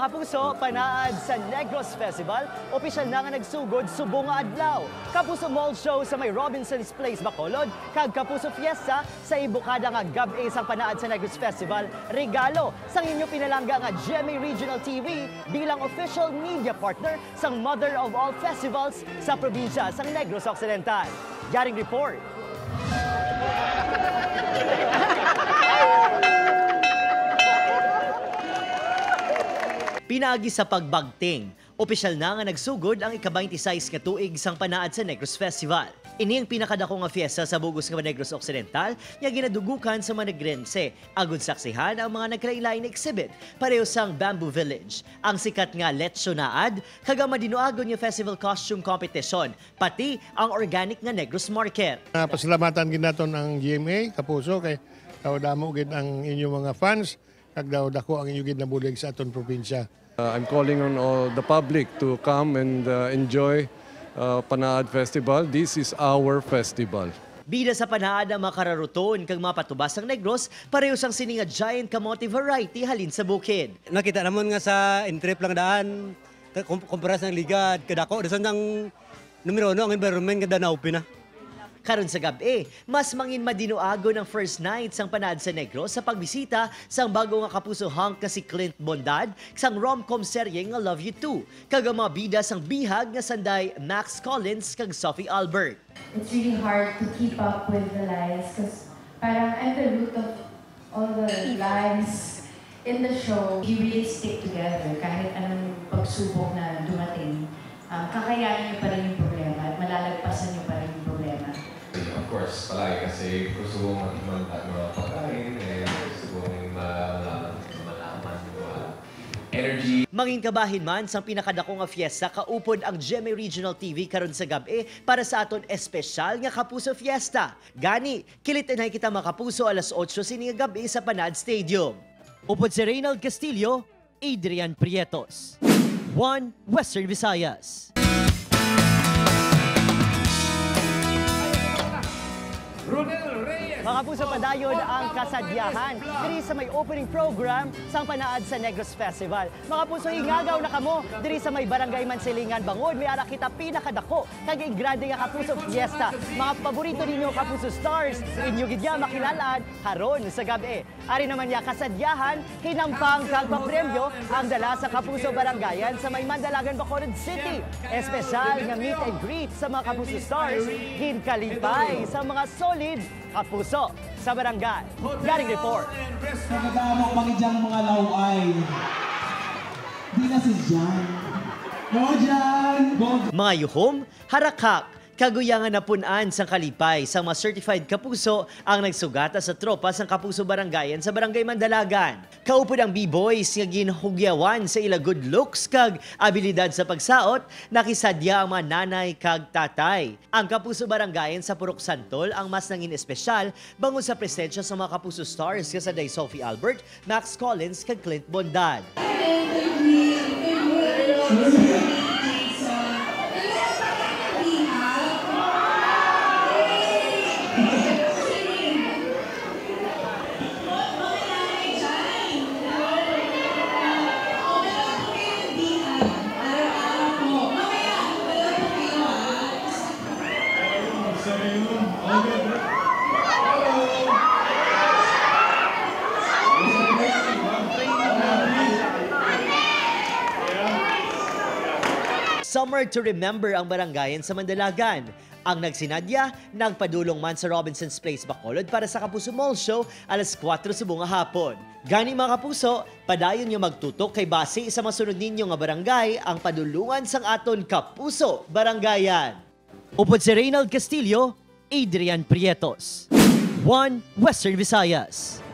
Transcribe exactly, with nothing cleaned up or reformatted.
Kapuso, panaad sa Negros Festival, opisyal na nga nagsugod subong nga adlaw. Kapuso Mall Show sa may Robinson's Place, Bacolod, kag Kapuso Fiesta sa ibukada nga gab-i sang panaad sa Negros Festival, regalo sang inyo pinalangga nga G M A Regional T V bilang official media partner sang Mother of All Festivals sa probinsya sang Negros Occidental. Yaring report. Pinaagi sa pagbagting, opisyal na nga nagsugod ang ika-twenty-six nga tuig sang panaad sa Negros Festival. Ini ang pinakadako nga fiesta sa bug-os nga Negros Occidental nga ginadugukan sa mga Negrense, agud saksihan ang mga nagkalain-lain nga exhibit, pareho sang Bamboo Village, ang sikat nga Lechonaad, kag ang madinuagon nga festival costume competition, pati ang organic nga Negros Market. Ah, pasalamatan gid naton ang G M A, Kapuso, kay daw damo gid ang inyo mga fans, kag daw dako ang inyo gid nabulig sa aton probinsya. Uh, I'm calling on all the public to come and, uh, enjoy, uh, Panaad Festival. This is our festival. Bida sa panaad ang mga kararuton kag mga patubas sang Negros, pareho sang sini nga giant kamote variety halin sa bukid. Nakita namon nga sa N T R I P lang daan, ka-, kum-, kumpara sa Ligad, kadako, dasan ang numero uno ang environment nga danaw pina. Karon sa gab-i, mas mangin madinuagon ang first night sang Panaad sa Negros sa pagbisita sang bago nga Kapuso hunk nga si Clint Bondad, sang rom-com serye nga Love You Too, kag ang mga bida sang bihag nga sanday Max Collins kag Sophie Albert. It's really hard to keep up with the lines 'cause parang I'm the root of all the lines in the show. You really stick together kahit anong pagsubok na dumating. Um, kakayanin niyo pa rin yung problema at malalagpasan niyo pa rin yung problema. Of course, palagi kasi gusto ko man, man, ano, pagkain, eh, gusto ko rin ma-, ma-, malaman yung mga energy. Mangin kabahin man sang pinakadako nga fiesta, kaupod ang G M A Regional T V karon sa gab-i para sa aton espesyal nga Kapuso Fiesta. Gani, kilit na kita, mga kapuso, alas otso sini nga gab-i sa Panaad Stadium. Upod si Reynald Castillo, Adrian Prietos. One Western Visayas. Mga kapuso, padayon ang kasadyahan diri sa may opening program sang Panaad sa Negros Festival. Mga kapuso, hingagaw na kamo diri sa may Barangay Mansilingan, bangod may ara kita pinakadako kag ingrande nga Kapuso Fiesta. Mga paborito ninyo Kapuso Stars, inyo gid ya makilal-an haron sa gab-i. Ari naman ya kasadyahan, hinampang kag papremyo ang dala sa Kapuso Barangayan sa may Mandalagan, Bacolod City. Espesyal nga meet and greet sa mga Kapuso Stars, ginkalipay sa mga solid kapuso sa barangay. Yaring report. Nagkadamo pa gid yang mga laway. Di na si Jan. No, Jan! Mga yuhom, harakhak, kaguyangan, napun-an sang kalipay sang mga certified kapuso ang nagsugata sa tropa sang Kapuso Barangayan sa Barangay Mandalagan. Kaupod ang B-boys nga ginhugyawan sa ila good looks kag abilidad sa pagsaot, nakisadya ang mga nanay kag tatay. Ang Kapuso Barangayan sa Purok Santol ang mas nangin espesyal bangod sa presensya sa mga Kapuso Stars nga sanday Sophie Albert, Max Collins, kag Clint Bondad. Summer to remember ang Barangayan sa Mandalagan. Ang nagsinadya, nagpadulong man sa Robinson's Place, Bacolod para sa Kapuso Mall Show alas kuwatro subong nga hapon. Gani, mga kapuso, padayon nga magtutok kay basi sa masunod ninyo nga barangay ang padulungan sang aton Kapuso Barangayan. Upod si Reynald Castillo, Adrian Prietos. One Western Visayas.